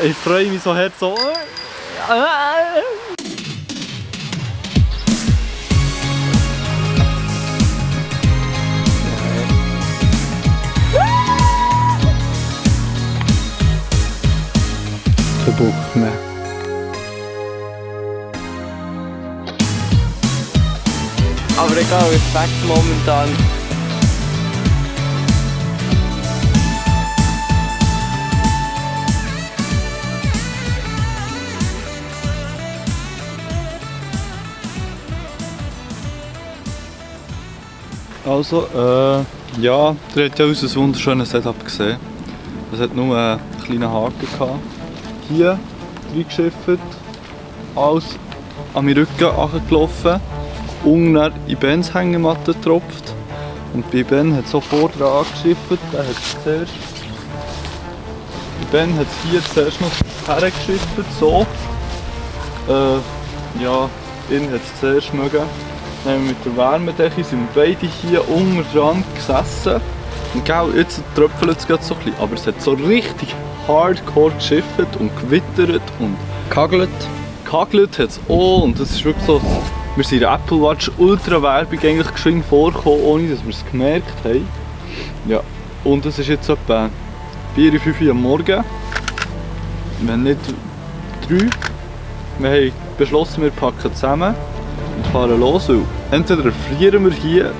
Ich freue mich so hart so. Kein Bock mehr. Aber egal, Respekt momentan. Also, ja, der hat ja unser wunderschönes Setup gesehen. Es hat nur einen kleinen Haken gehabt. Hier reingeschifft, alles an meinen Rücken angelaufen, unten in Bens Hängematte getropft. Und bei Ben hat es so vorne angeschifft, der hat es zuerst. Bei Ben hat es hier zuerst noch hergeschifft, so. Ja, ihn hat es zuerst mögen. Dann haben wir mit der Wärmedecke sind wir beide hier unten dran gesessen. Und genau, jetzt tröpfelt es gerade so ein bisschen. Aber es hat so richtig hardcore geschifft und gewittert und Kagelt. gehagelt hat es auch. Und das ist wirklich so, wir sind in der Apple Watch Ultra Werbung eigentlich geschwind vorgekommen, ohne dass wir es gemerkt haben. Ja, und es ist jetzt etwa 4, 5 Uhr am Morgen. Wenn nicht 3. Wir haben beschlossen, wir packen zusammen und fahren los. Weil entweder frieren wir hier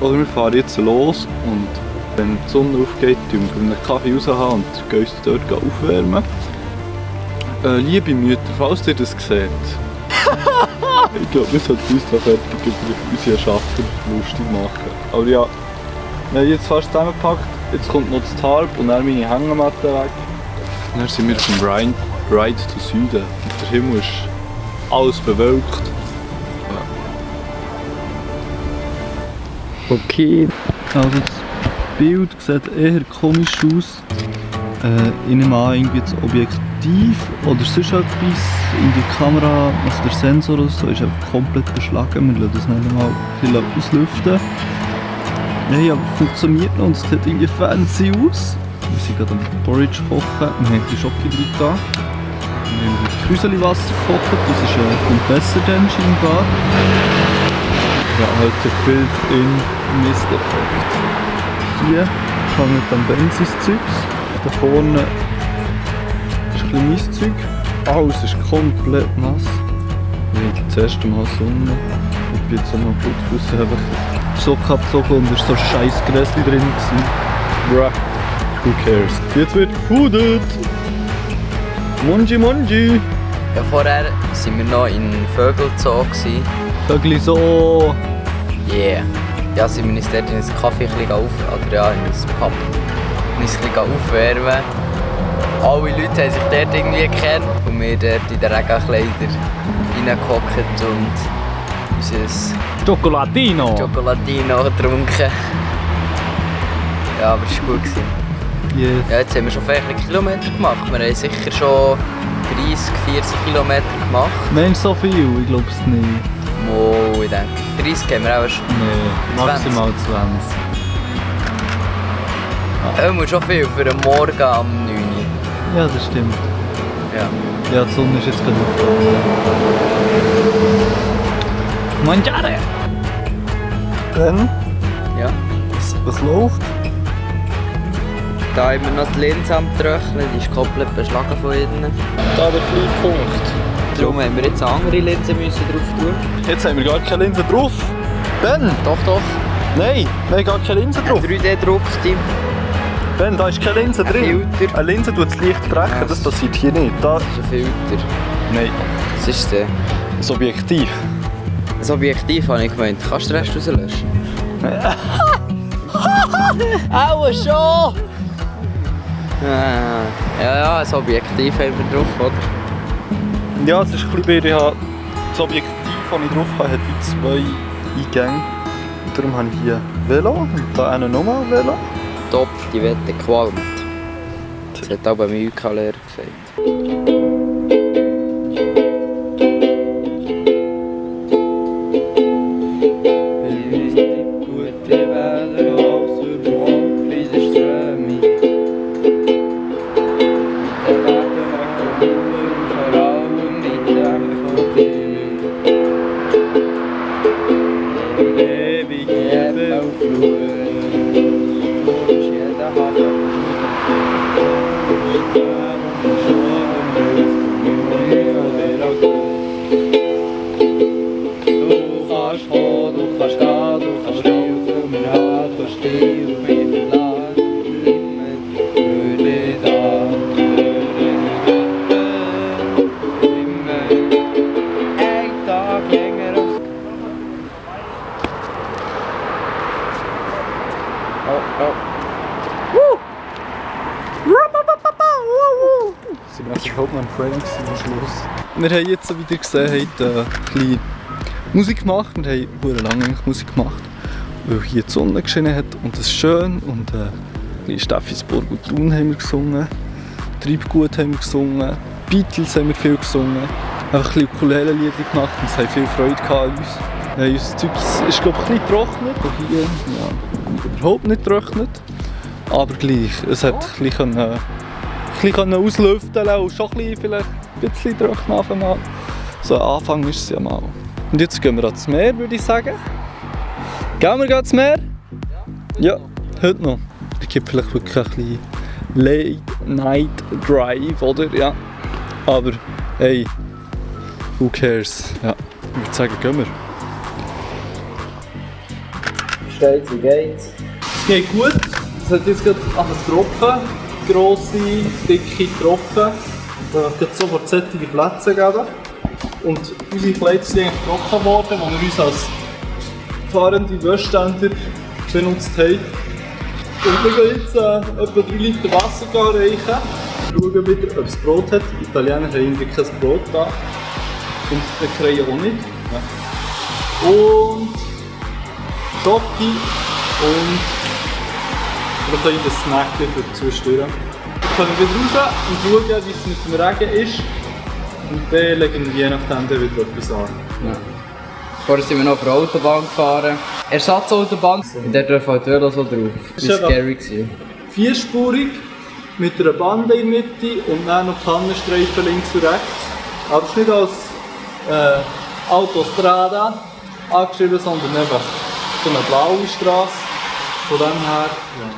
oder wir fahren jetzt los. Und wenn die Sonne aufgeht, tun wir einen Kaffee raushaben und gehen uns dort aufwärmen. Liebe Mütter, falls ihr das seht, ich glaube, wir sollten uns da fertig über unsere Schaffen lustig machen. Aber ja, wir haben jetzt fast zusammengepackt. Jetzt kommt noch das Tarp und dann meine Hängematte weg. Und dann sind wir auf dem Ride zu Süden. Und der Himmel ist alles bewölkt. Ja. Okay. Also das Bild sieht eher komisch aus. Ich nehme an, irgendwie das Objektiv oder sonst etwas in die Kamera, also der Sensor oder so, ist einfach komplett beschlagen. Wir lassen das nicht mal ein bisschen auslüften. Nein, aber es funktioniert noch und es sieht irgendwie fancy aus. Wir sind gerade am Porridge kochen, wir haben ein bisschen Schoki drin getan. Wir haben mit Krüseliwasser gekocht, das kommt besser dann scheinbar. Ja, halt das Bild in Misteffekt. Hier hängt dann Benziszeugs. Da vorne ist ein bisschen mein Zeug. Alles ist komplett nass. Ich habe das erste Mal Sonne. Ich bin jetzt einmal Blutfuß einfach so abgezogen und es war so scheiß Gräschen drin. Bruh, who cares? Jetzt wird gefoodet! Monji Monji! Ja, vorher waren wir noch in Vögelzoo. Vögel so! Yeah. Ja, sind wir uns dort in einen Kaffee in einen Pub. Uns ein bisschen aufwärmen. Alle Leute haben sich dort irgendwie gekannt und wir dort in den Regenkleidern reingehockt und unser Chocolatino! Chocolatino getrunken. Ja, aber es war gut. Yes. Ja, jetzt haben wir schon viele Kilometer gemacht. Wir haben sicher schon 30, 40 Kilometer gemacht. Meinst du so viel? Ich glaube es nicht. Mo, ich denke, 30 haben wir auch schon. Nee, maximal 20. Immer schon viel für einen Morgen am 9 Uhr. Ja, das stimmt. Ja. Ja, die Sonne ist jetzt gerade aufgegangen. Mangiare! Ben? Ja. Was läuft? Da haben wir noch die Linse am Trocknen, die ist komplett beschlagen von innen. Da der Punkt. Darum haben wir jetzt eine andere Linse müssen drauf tun. Jetzt haben wir gar keine Linse drauf. Ben! Doch, doch. Nein, wir haben gar keine Linse drauf. 3D-Druck, Ben, da ist keine Linse drin. Filter. Eine Linse tut das Licht brechen, das passiert hier nicht. Da... Das ist ein Filter. Nein, Was ist das? das Objektiv. Das Objektiv habe ich gemeint. Kannst du den Rest rauslöschen? Auch schon! Ja, ein Objektiv haben wir drauf, oder? Ja, es ist ein bisschen blöd. Das Objektiv, das ich drauf habe, hat wie 2 Eingänge. Und darum habe ich hier Velo und da nochmal Velo. Top, die Wette qualmt. Das hat auch bei mir UK-Lehrer gesagt. Hauptmann Frank am Schluss. Wir haben jetzt, wie ihr gesehen habt, ein bisschen Musik gemacht. Wir haben sehr lange eigentlich Musik gemacht, weil hier die Sonne geschienen hat und es ist schön. Und in Steffisburg und Thun haben wir gesungen, Treibgut haben wir gesungen, Beatles haben wir viel gesungen. Einfach ein bisschen Ukulele-Lieder gemacht und es hat viel Freude an uns. Unser Zeug ist glaube ich ein bisschen getrocknet, auch hier ja, überhaupt nicht getrocknet. Aber gleich, es hat ein bisschen auslüften und schon vielleicht ein bisschen trocken anfangen. So ein Anfang ist es ja mal. Und jetzt gehen wir ans Meer, würde ich sagen. Gehen wir ans Meer? Ja, heute noch. Es gibt vielleicht wirklich ein bisschen Late-Night-Drive, oder? Ja. Aber hey, who cares? Ja, ich würde sagen, gehen wir. Steht, wie geht's? Es geht gut. Es hat jetzt gerade Tropfen, grosse, dicke Tropfen. Es wird sofort solche Plätze geben. Und unsere Kleider sind eigentlich trocken geworden, die wir uns als fahrende Wäschständer benutzt haben. Und wir gehen jetzt etwa 3 Liter Wasser reichen. Wir schauen wieder, ob es Brot hat. Die Italiener haben irgendwie kein Brot da. Und die Krähen auch nicht. Ja. Und Schoki und ein kleines Snack für zwischendurch. Wir können wieder raus und schauen, wie es mit dem Regen ist. Und dann legen wir je nachdem wieder etwas an. Ja. Vorher sind wir noch auf der Autobahn gefahren. Ersatzautobahn. Und dort läuft halt Velos so drauf. Das war scary. Vierspurig, mit einer Bande in der Mitte und dann noch Pannenstreifen links und rechts. Aber es ist nicht als Autostrada angeschrieben, sondern eben so eine blaue Straße. Von dem her, ja.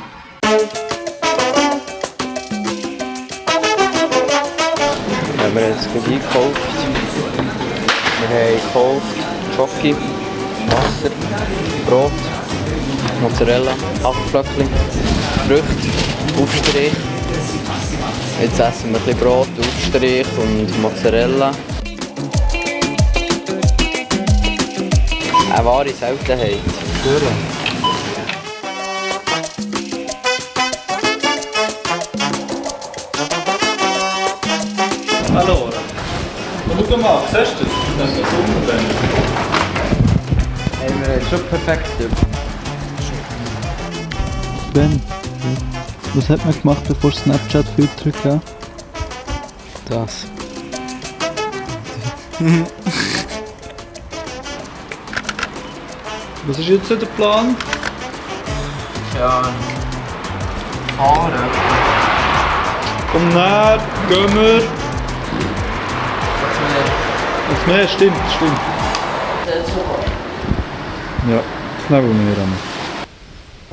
Wir haben jetzt gerade eingekauft. Wir haben gekauft Schoki, Wasser, Brot, Mozzarella, Hackflöckchen, Früchte, Aufstrich. Jetzt essen wir ein bisschen Brot, Aufstrich und Mozzarella. Eine wahre Seltenheit. Allora, schau mal, siehst du das? Das ist so unbedingt. Haben wir jetzt schon perfekt. Ben, was hat man gemacht, bevor Snapchat-Filter gab? Das. Was ist jetzt der Plan? Ja. Fahren. Komm näher, gehen wir. Das Meer, stimmt. Ja, das nehmen wir an.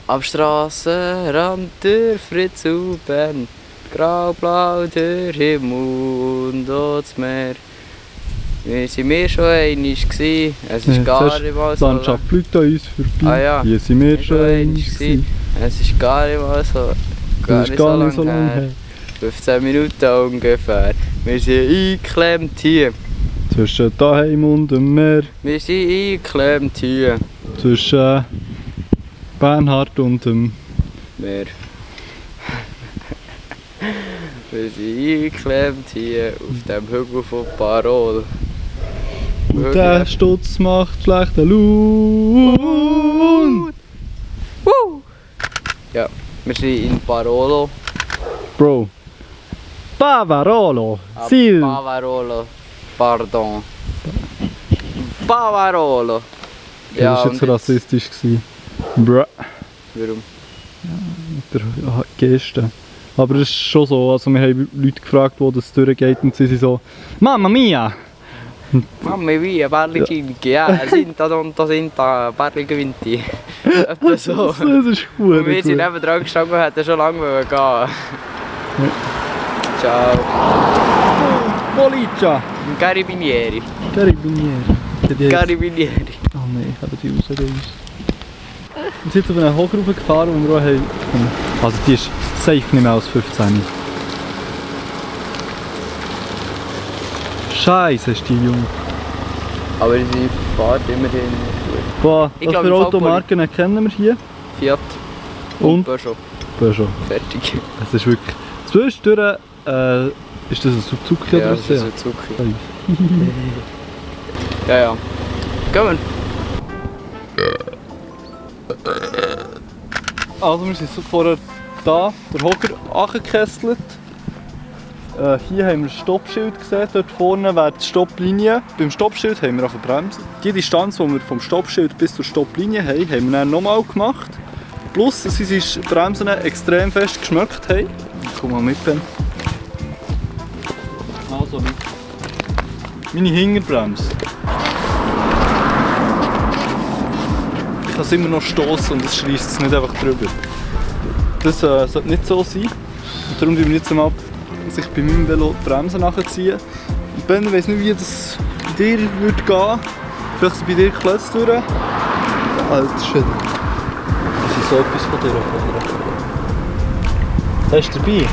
Am Strassenrand der Fritz U-Bahn, grau-blau der Himmel und auch das Meer. Wir waren schon einmal, es ist gar nicht mal so lang. Die Landschaft fliegt an uns vorbei, ja. Hier sind wir schon einmal. Es ist gar nicht mal so, gar nicht so lange her. 15 Minuten ungefähr. Wir sind eingeklemmt hier. Zwischen daheim und dem Meer. Wir sind eingeklemmt hier. Zwischen Bernhard und dem Meer. Wir sind eingeklemmt hier auf dem Hügel von Parol. Und der Stutz macht schlechten Laune. Ja, wir sind in Parolo. Bro. Bavarolo. Sil. Bavarolo. Pardon. Bavarolo. Ja, das war jetzt rassistisch. Bruh. Warum? Ja, mit der Geste. Aber es ist schon so, also wir haben Leute gefragt, wo das durchgeht und sie sind so «Mamma mia!» Mamma mia, parli cinque, ja, Sinta Donta Sinta, parli quinti. Etwa so. Das ist gut. Und wir sind neben dran gestanden und hätten schon lange gehen wollen. Ciao. Polizia! Carabinieri. Carabinieri. Carabinieri. Oh nein, haben die rausgerissen. Wir sind auf einer Hochraube gefahren, wo wir auch haben. Also die ist safe nicht mehr als 15. Scheiße ist die jung. Aber sie fährt immerhin gut. Boah, Ich was glaub, für im Automarken kennen wir hier? Fiat. Und? Peugeot. Peugeot. Fertig. Es ist wirklich... Zwischendurch Ist das ein Suzuki Ja, oder ein das ist Seat? ein Suzuki. Hey. Ja, ja. Gehen wir. Also wir sind so vorher da, der Hocker angekesselt. Hier haben wir ein Stoppschild gesehen, dort vorne wäre die Stopplinie. Beim Stoppschild haben wir auf der Bremse. Die Distanz, die wir vom Stoppschild bis zur Stopplinie haben wir dann nochmal gemacht. Plus, dass unsere Bremsen extrem fest geschmückt haben. Komm mal mit, Ben. Also, meine Hinterbremse. Ich kann es immer noch stoßen und es schreisst es nicht einfach drüber. Das sollte nicht so sein. Und darum tun wir jetzt mal sich bei meinem Velo die Bremsen nachziehen. Und Ben, ich weiss nicht, wie das bei dir würde gehen. Vielleicht sind bei dir Klötze durch. Alter Schwede. Das ist so etwas von dir. Hast du dabei?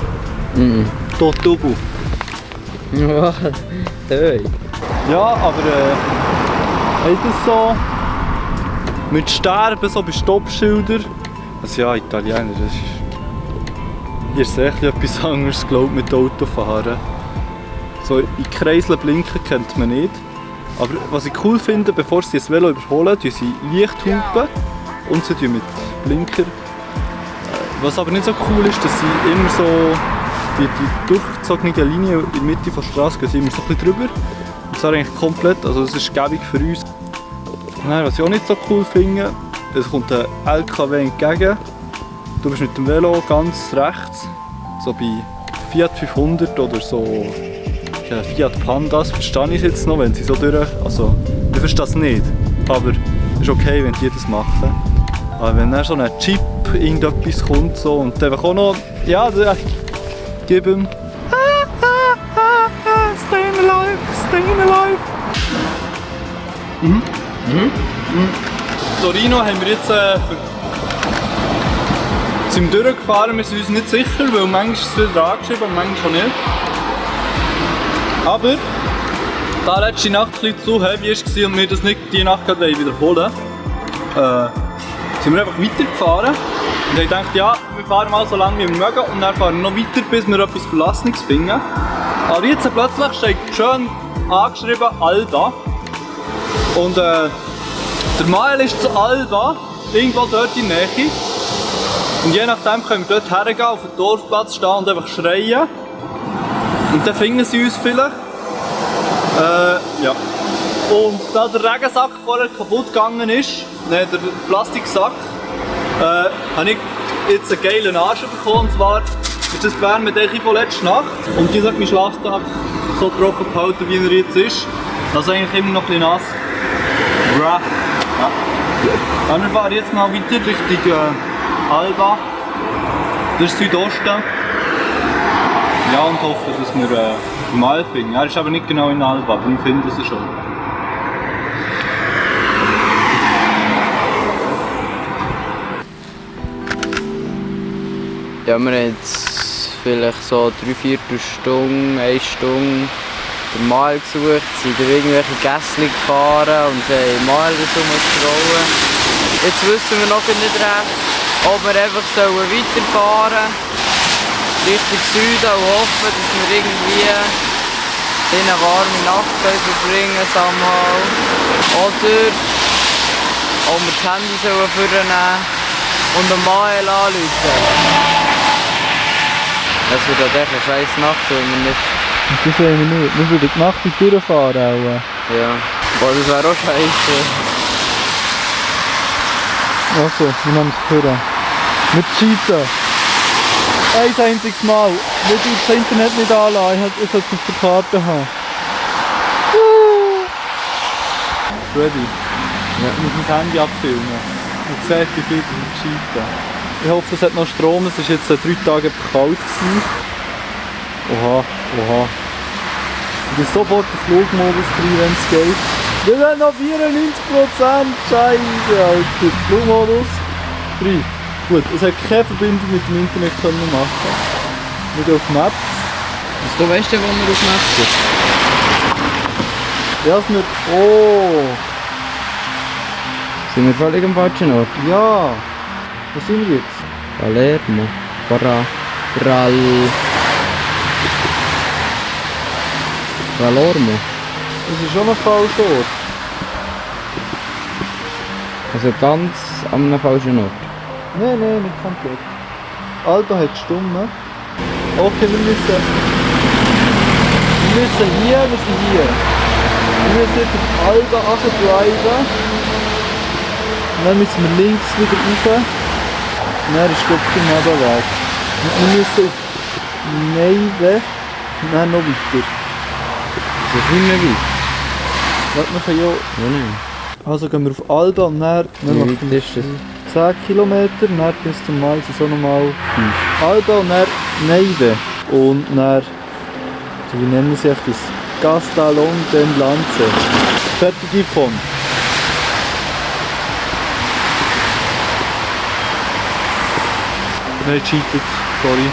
Totubu. Ja, hey. Ja, aber hat das so mit Sterben so bei Stoppschildern? Also ja, Italiener, das ist... Hier ist echt etwas anderes, glaube ich, mit Autofahren. So in Kreiseln blinken kennt man nicht. Aber was ich cool finde, bevor sie das Velo überholen, tun sie Lichthupen und sie tun mit Blinker. Was aber nicht so cool ist, dass sie immer so die durchgezogene Linie in der Mitte der Straße gehen, sie immer so ein bisschen drüber. Und zwar eigentlich komplett, also das ist gäbig für uns. Und dann, was ich auch nicht so cool finde, es kommt ein LKW entgegen. Du bist mit dem Velo ganz rechts, so bei Fiat 500 oder so Fiat Pandas, verstehe ich es jetzt noch, wenn sie so durch... Also, ich verstehe das nicht, aber es ist okay, wenn die das machen. Aber wenn dann so ein Jeep irgendetwas kommt so, und einfach auch noch... Ja, gib ihm... Staying alive, staying alive. Torino haben wir jetzt sind durchgefahren, wir sind uns nicht sicher, weil manchmal ist es wieder angeschrieben und manchmal auch nicht. Aber da letzte Nacht ein bisschen zu heavy war und wir das nicht die Nacht wiederholen wollten, sind wir einfach weitergefahren und ich dachte, ja, wir fahren mal so lange wie wir mögen und dann fahren wir noch weiter, bis wir etwas Verlassenes finden. Aber jetzt plötzlich steht schön angeschrieben Alba und der Mael ist zu Alba, irgendwo dort in der Nähe. Und je nachdem können wir dort hergehen, auf den Dorfplatz stehen und einfach schreien. Und dann finden sie uns vielleicht. Ja. Und da der Regensack vorher kaputt gegangen ist, der Plastiksack, habe ich jetzt einen geilen Arsch bekommen. Und zwar ist das Wärmedecke von letzter Nacht. Und die hat meinen Schlaftag so trocken gehalten, wie er jetzt ist. Also eigentlich immer noch ein bisschen nass. Bruh. Ja. Dann wir fahren jetzt mal weiter Richtung Alba. Das ist Südosten. Ja, und hoffe, dass wir den Mal finden. Er ist aber nicht genau in Alba, aber wir finden es schon. Ja, wir haben jetzt vielleicht so 3/4 Stunde, 1 Stunde den Mal gesucht, sind durch irgendwelche Gässli gefahren und haben Mal rumgeschrauben. Jetzt wissen wir noch nicht recht, ob wir einfach weiterfahren sollen, Richtung Süden und hoffen, dass wir irgendwie eine warme Nacht verbringen somehow. Oder ob wir das Handy vornehmen und den Mael anrufen. Das wird halt echt eine scheiß Nacht, wenn wir nicht... Das wollen wir nicht. Wir würden die Nacht durchfahren auch. Ja, boah, das wäre auch scheiße. Also, wir haben es gehört. Mit Cheaten. Ein einziges Mal. Wenn du das Internet nicht anlassen, ich sollte es auf der Karte haben. Ready? Ja. Ich muss das Handy abfilmen. Und seht, wie viel wir cheaten. Ich hoffe, es hat noch Strom. Es war jetzt 3 Tage kalt. Oha, oha. Ich bin sofort den Flugmodus drin, wenn es geht. Wir haben noch 94%. Scheiße, Alter. Flugmodus 3. Gut, es hat keine Verbindung mit dem Internet können machen. Nicht auf Maps. Also, du weißt ja, wo wir auf Maps sind. Ja, es nicht. Oh! Sind wir völlig am falschen Ort? Ja! Wo sind wir jetzt? Palermo. Valormo. Das ist schon ein falscher Ort. Also ganz an einem falschen Ort. Nein, nicht komplett. Alba hat Stumme. Okay, wir müssen hier, wir sind hier. Wir müssen jetzt auf Alba driven. Dann müssen wir links wieder rauf. Und dann ist glaube ich der Nebenweg. Und wir müssen auf Neive und dann noch weiter. Das ist nicht mehr weit. Warte, wir können ja... Ja, nicht. Also gehen wir auf Alba und dann Wie weit ist das? 10 Kilometer, dann bis zum Mai sind es auch nochmal 5. Alba und dann Neive. Und dann, wie nennen sie das? Gastalon del Lance. Fertige von. Nein, cheatet, sorry.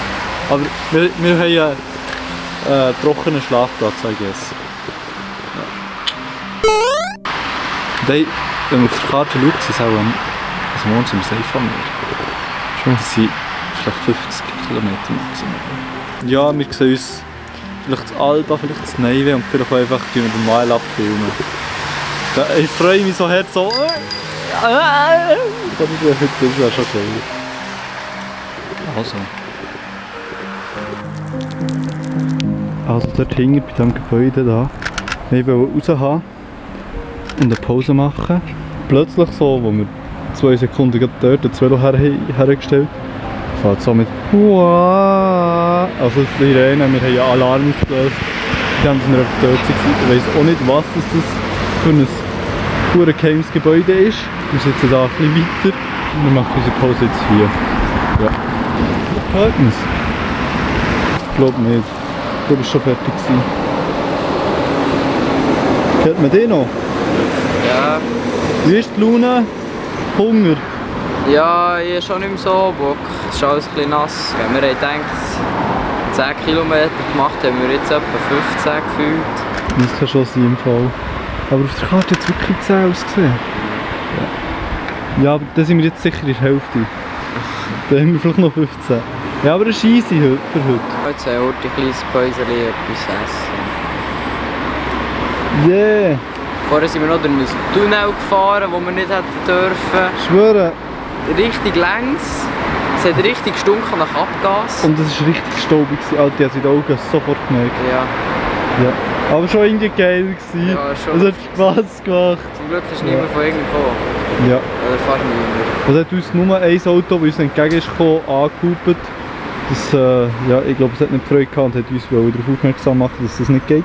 Aber wir haben ja einen trockenen Schlafplatz, I guess. Ja. Wenn man auf der Karte schaut, sind es auch also morgens sind wir safe an mir. Es sind vielleicht 50 Kilometer maximal. Ja, wir sehen uns vielleicht das Alba, vielleicht das Neive und vielleicht auch einfach den Mile abfilmen. Ich freue mich so hart so. Das wäre schon geil. Also dort hinten bei diesem Gebäude da. Wir wollten raus haben und eine Pause machen. Plötzlich so, wo wir 2 Sekunden gerade dort das Velo hergestellt fährt so mit Uah. Also das Sirene, wir haben einen Alarm ausgelöst. Die haben sind einfach dort gewesen. Ich weiss auch nicht, was das für ein pures geheimes Gebäude ist. Wir sind jetzt da ein bisschen weiter und wir machen unsere Pause jetzt hier. Ja. Hört man es? Ich glaube nicht. Ich glaube, es war schon fertig gewesen. Hört man den noch? Ja. Wie ist die Laune? Hunger? Ja, ich habe schon nicht mehr so Bock. Es ist alles ein bisschen nass. Wir haben gedacht, 10 Kilometer gemacht, haben wir jetzt etwa 15 gefühlt. Das kann schon sein im Fall. Aber auf der Karte hat es wirklich 10 ausgesehen. Ja, aber da sind wir jetzt sicher in der Hälfte. Da haben wir vielleicht noch 15. Ja, aber das ist easy für heute. Jetzt haben wir ein kleines Päuschen, etwas essen. Yeah! Vorher sind wir noch durch ein Tunnel gefahren, wo wir nicht hätten dürfen. Ich schwöre! Richtig längs. Es hat richtig gestunken nach Abgas. Und es war richtig staubig. Alter, ich habe die Augen sofort gemerkt. Ja. Ja. Aber schon irgendwie geil gewesen. Ja, schon. Es hat Spass gemacht. Zum Glück ist niemand von irgendwo gekommen. Ja. Oder fast niemand. Es hat uns nur ein Auto, das uns entgegen ist gekommen, angehupt. Das, ja, ich glaube, es hat nicht Freude gehabt und hat uns darauf aufmerksam gemacht, dass das nicht geht.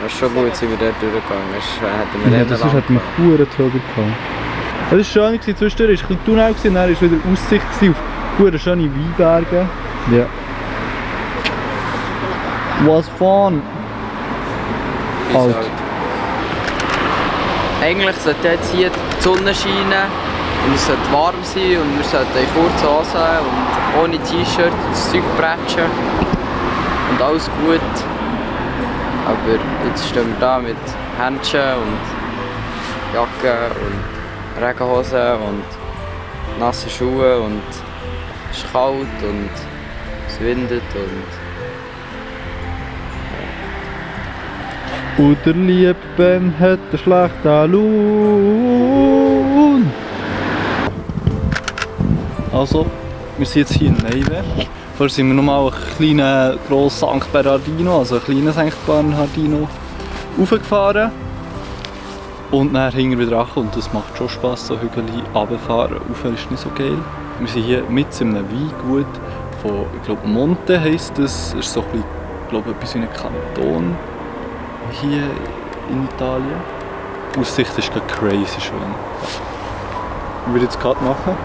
Das ist schon gut, sind wir dort durchgegangen. Sonst hätten wir Ja, sonst hätten wir verdammt Tröger gehabt. Es war schön, zwischendurch war ein Tunnel, dann war wieder Aussicht auf verdammt schöne Weinberge. Ja. Was fun! Halt. Eigentlich sollte jetzt hier die Sonne scheinen und es sollte warm sein und wir sollten in kurzen Hosen und ohne T-Shirt das Zeug bretschen und alles gut. Aber jetzt stehen wir da mit Händchen und Jacke und Regenhosen und nassen Schuhe und es ist kalt und es windet Und der liebe Ben hat einen schlechten Lohn. Also, wir sind jetzt hier in Neive. Vorher sind wir nochmal einen kleinen grossen St. Bernardino, also einen kleinen St. Bernardino, raufgefahren. Und dann hinten wieder runter. Und das macht schon Spass, so Hügel runterfahren. Rauf ist nicht so geil. Wir sind hier mitten in einem Weingut von, ich glaube, Monte heisst das. Das ist so ein bisschen, ich glaube, etwas wie ein Kanton hier in Italien. Die Aussicht ist gerade crazy schön. Ich würde jetzt gerade machen.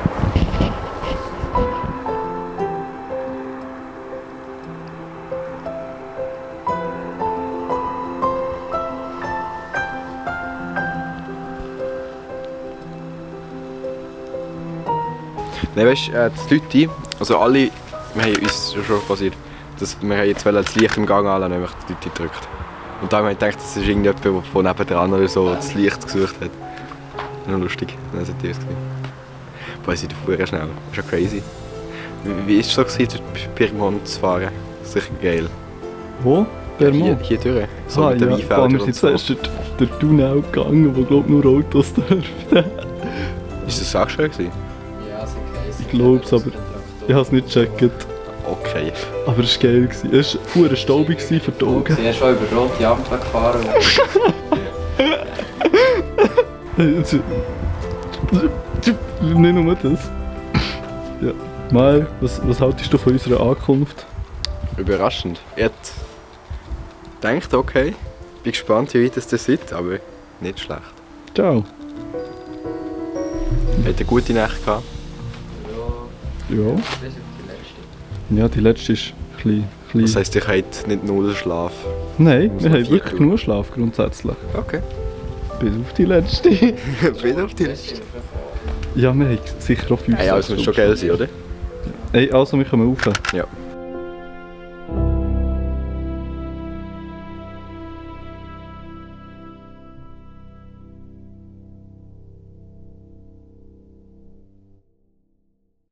Nein, weißt du, das Leute, also alle, wir haben uns schon passiert, dass wir jetzt das Licht im Gang anlassen, einfach die Leute gedrückt. Und da haben wir gedacht, das ist irgendjemand, der von nebenan oder so das Licht gesucht hat. Das ist noch lustig, dann sind die es gesehen. Boah, sie fuhren schnell, das ist schon crazy. Wie war es so, durch Piemont zu fahren? Das ist sicher geil. Wo? Bermo. Hier durch. So Ah, mit den ja, Weinfeldern wir sind und so. zuerst durch den Tunnel gegangen, wo glaube nur Autos dürften. Ist das auch schön gewesen? Ja, sie geheißen. Ich glaub's, aber ich habe es nicht gecheckt. Okay. Aber es war geil. Es war verdammt staubig für die Augen. Sie ist schon über rote Ampel gefahren. Nicht nur das. Ja. Mal, was haltest du von unserer Ankunft? Überraschend. Ich hätte gedacht, okay. Bin gespannt, wie weit es das ist, aber nicht schlecht. Ciao. Hat eine gute Nacht gehabt. Ja. Bis auf die letzte. Ja, die letzte ist ein Das bisschen... heisst, ich hätte nicht null Schlaf. Nein, muss wir noch haben 4 wirklich tun. genug Schlaf grundsätzlich. Okay. Bis auf die letzte. Wieder auf die letzte. Ja, wir haben sicher auch 5 Hey, also muss schon geil sein, oder? Ey, also wir kommen rauf. Ja.